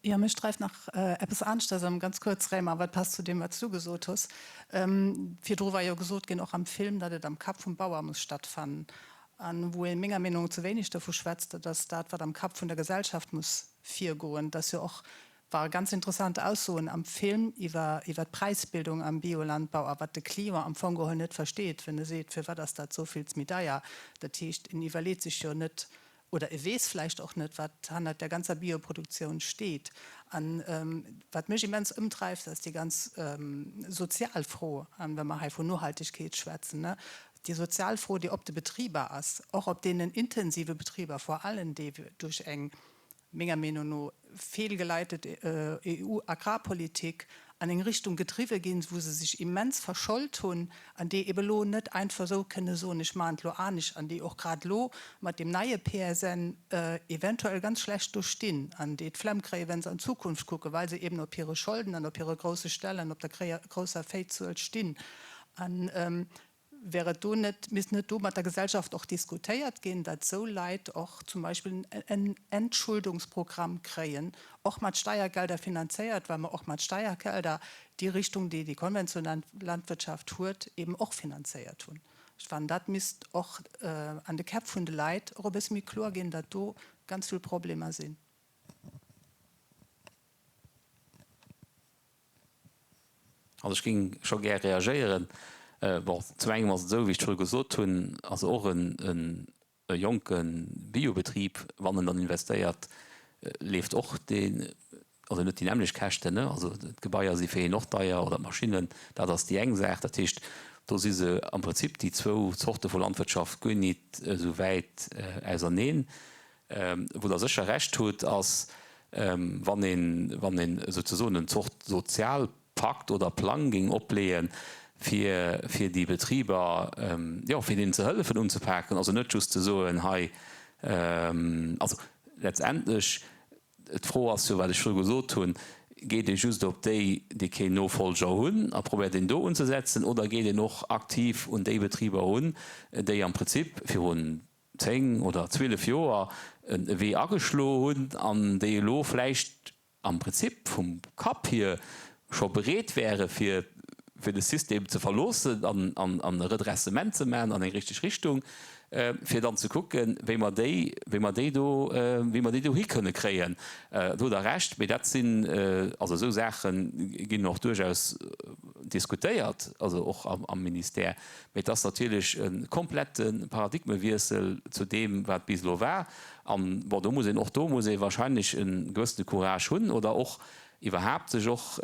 Jo, mech dreift nach eppes aneschters ëm, ganz kuerz, Raymond, awer et passt zu deem, wat s du gesot hues. Virdru war jo gesot ginn, och am Film, datt et am Kapp vum Bauer muss stattfannen. A wou ee menger Meenung no ze wéineg dovu schwätzt, dat ass dat, wat am Kapp vun der Gesellschaft muss virgoen. Et ass jo och, ware ganz interessant Aussoen am Film iwwer, iwwer d'Präisbildung am Biolandbau a wat de Client am Fong geholl net versteet, wenn e seet, firwat ass dat esou vill méi deier. Dat heescht, en iwwerleet sech jo net, Oder e weess vläicht och net, wat hannert där ganzer Bioproduktioun steet. An wat mech immens ëmdreift, ass déi ganz sozial Fro, an wa mer hei vun Nohaltegkeet schwätzen, déi sozial Fro, déi op de Betriber ass, och op deenen intensive Betriber vor allen, déi duerch eng, menger Meenung no, fehlgeleitet EU-Agrarpolitik an eng Richtung gedriwwe ginn, wou se sech immens verschold hunn an déi ebe lo net einfach esou kënne soen, ech maachen et lo anescht, an déi och grad elo mat deem neie PSN eventuell ganz schlecht do stinn an déi d'Flemm kréien, wa se an d'Zukunft kucken, well se eben op hire Scholden an op hire grousse Ställ an op der grousser Véizuel stinn. An Wär et do net, misst net do mat der Gesellschaft och diskutéiert ginn, datt esou Leit och zum Beispill en Entschuldungsprogramm kréien, och mat Steiergelder finanzéiert, well mer och mat Steiergelder déi Richtung, déi déi konventionell Landwirtschaft huet, eben och finanzéiert hunn? Ech fannen, dat misst och an de Käpp vun de Leit och e bësse méi kloer ginn, datt do ganz vill Problemer sinn. Also ech géing scho gär reagéieren. Bon, zum engem ass et esou, wéi ech virdru gesot hunn, also och e jonke Biobetrib, wann en dann investéiert, leeft och deen, also en huet déi nämmlecht Käschten, ne, also d'Gebaier si fir hien och deier oder d'Maschinnen, dat ass déi eng Saach. Dat heescht, do si se am Prinzip, déi zwou Zorte vu Landwirtschaft, guer nit esou wäit auserneen. Wou Der sécher Recht hutt, ass, wann een, wann een souzesoen en Zort Sozialpakt oder Plang géing opleeën, fir, fir déi Betriber, jo, fir deenen ze hëllefen unzepaken, also net just ze soen, hei, also letztendlech, d'Fro ass jo, wat ech virdru gesot hunn, Geet ee just op déi, déi keen Nofolger hunn a probéiert een do unzesetzen, oder geet een och aktiv un déi Betriber erun, déi am Prinzip virun 10 oder 12 Joer e Wee ageschlo hunn an déi elo vläicht am Prinzip vum Kapp hier scho bereet wäre fir fir de System ze verloossen an e Redressement ze maachen an eng richteg Richtung, fir dann ze kucken, wéi mer déi, wéi mer déi do, wéi mer déi dohi kënne kréien. Do hutt Der Recht, mee dat sinn, also esou Saache ginn och duerchaus diskutéiert, also och am Ministère. Mee et ass natierlech e komplette Paradigmewiessel zu deem, wat bis elo war. An, bon, do muss een, och do muss ee wahrscheinlech e gewëssene Courage hunn oder och iwwerhaapt sech och,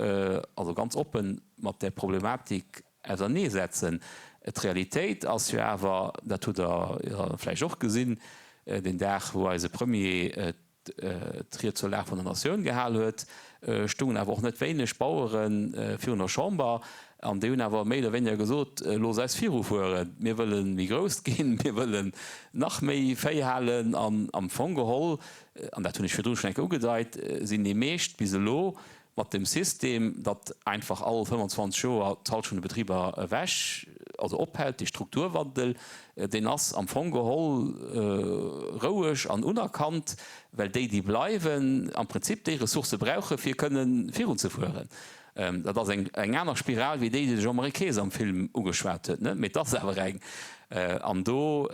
also ganz oppen mat där Problematik auserneesetzen. D'Realitéit ass jo awer, dat hutt Der jo vläicht och gesinn, deen Dag, wou eise Premier d'Ried zur Lag vun der Natioun gehal huet, stungen awer och net wéineg Bauere virun der Chamber an déi hunn awer méi oder wéiniger gesot, Loosst eis virufueren, mir wëlle méi grouss ginn, mir wëllen nach méi Véi halen. An am Fong geholl, an dat hunn ech virdru schonn eng Kéier ugedeit, sinn déi meescht bis elo Mat dem System, datt einfach all 25 Joer d'Halschent vun de Betriber ewech, also ophält, dee Strukturwandel, deen ass am Fong geholl roueg an unerkannt, well déi, déi bleiwen, am Prinzip déi Ressourcë brauche fir kënne virunzefueren. Dat ass eng aner Spiral wéi déi, déi de Jean-Marie Krees am Film ugeschwat huet, mee et ass awer eng. An do,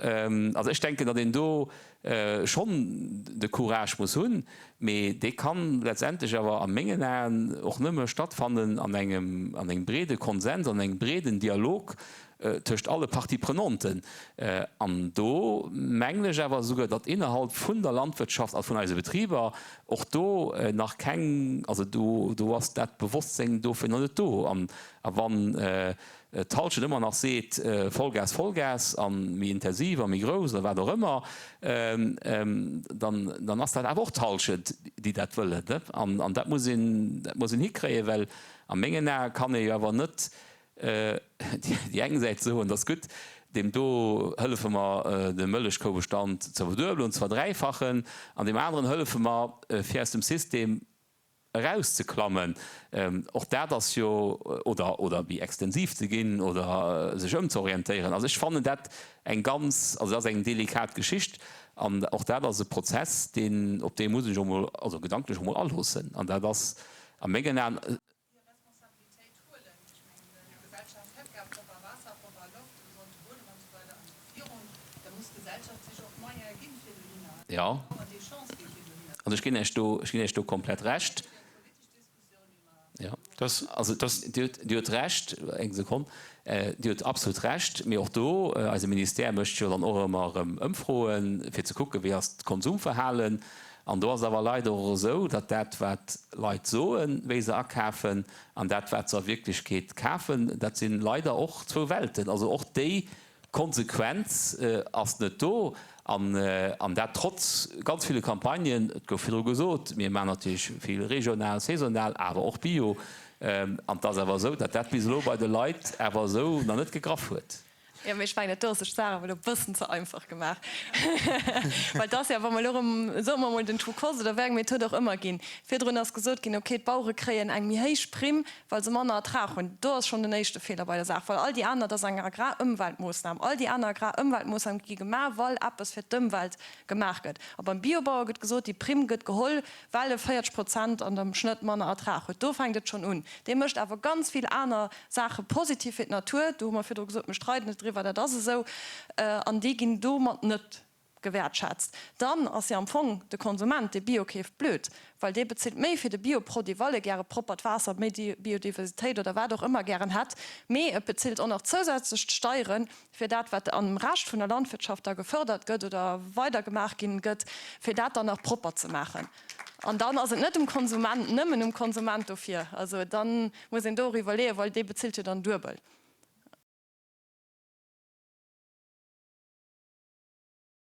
also ech denken, datt een do schonn de Courage muss hunn, mee dee kann letztendlech awer a mengen Aen och nëmme stattfannen an engem, an engem breede Konsens, an engem breeden Dialog tëscht alle Parties prenanten. An do mengen ech awer esouguer, datt innerhalb vun der Landwirtschaft a vun eise Betriber och do nach keng, also do, do ass dat Bewosstseng dofir nach net do. An a wann d'Halschent ëmmer nach seet, Vollgas, Vollgas a méi intensiv a méi grouss oder wat och ëmmer, dann, dann ass dat awer och d'Halschent, déi dat wëllen. An dat muss een, dat muss een hikréien, well a mengen Ae kann ee jo awer net déi eng Säit soen, dat ass gutt, deem do hëllefe mer de Mëllechkoubestand ze verduebelen, ze verdräifachen, an deem aneren hëllefe mer, fir aus dem System. erauszeklammen. Och dat ass jo, oder, oder méi extensiv ze ginn oder sech ëmzeorientéieren. Also ech fannen dat eng ganz, also dat ass eng delikat Geschicht an och dat ass e Prozess, deen, op dee muss ech och emol, also gedanklech och emol aloossen. An dat ass a mengen Aen. Hir Responsabilitéit huelen. Ech mengen, d'Gesellschaft hätt gär propper Waasser, propper Loft, e gesonde Buedem an esou weider an d'Regierung, da muss d'Gesellschaft sech och d'Moyene ginn, fir dohinner, Jo, déi Chance ginn, fir dohinner. Also ech ginn Iech do, ech ginn Iech do komplett Recht. Jo, also Dir hutt, Dir hutt Recht, eng Sekonn, Dir hutt absolut Recht. Mee och do, eise Ministère mécht jo dann och ëmmer erëm Ëmfroen, fir ze kucken, wéi ass d'Konsumverhalen. An do ass et awer leider och esou, datt dat, wat Leit soen, wéi se akafen, an dat, wat se a Wierklechkeet kafen, dat si leider och zwou Welten. Also och déi Konsequenz ass net do. An dat trotz ganz ville Campagnen. Et gouf virdru gesot, mir maachen natierlech vill regional, saisonal, awer och bio. An et ass awer esou, datt dat bis elo bei de Leit awer esou nach net gegraff huet. Jo, mee ech mengen, et do ass sech d'Saach awer elo e bëssen ze einfach gemaach. Well et ass jo, wa mer elo erëm, soe mer emol, den True Cost oder wéi eng Method och ëmmer ginn, virdrun ass gesot ginn, okay, d'Bauere kréien eng méi héich Primm, well se manner Ertrag hunn. Do ass schonn den éischte Feeler bei der Saach, well all déi aner, dat ass eng Agrarëmweltmoossnam, all déi aner Agrarëmweltmoossname gi gemaach, well eppes fir d'Ëmwelt gemaach gëtt. A beim Biobauer gëtt gesot, déi Primm gëtt geholl, well e 40 Prozent an dem Schnëtt manner Ertrag huet. Do fänkt et schonn un. Dee mécht awer ganz vill aner Saache positiv fir d'Natur. Do hu mer virdru gesot, mir streiden net driwwer, dat ass esou. An déi ginn domat net gewäertschätzt. Dann ass jo am Fong de Konsument, dee Bio keeft, blöd, well dee bezilt méi fir de Bioproduit, well e gäre proppert Waasser, méi Biodiversitéit oder wat och ëmmer gären hätt. Mee et bezilt och nach zousätzlech d'Steieren fir dat, wat am Rescht vun der Landwirtschaft da gefördert gëtt oder weidergemaach ginn gëtt, fir dat dann nach propper ze maachen. An dann ass et net um Konsument, nëmmen um Konsument dofir. Also da muss een do och iwwerleeën, well dee bezilt jo dann duebel.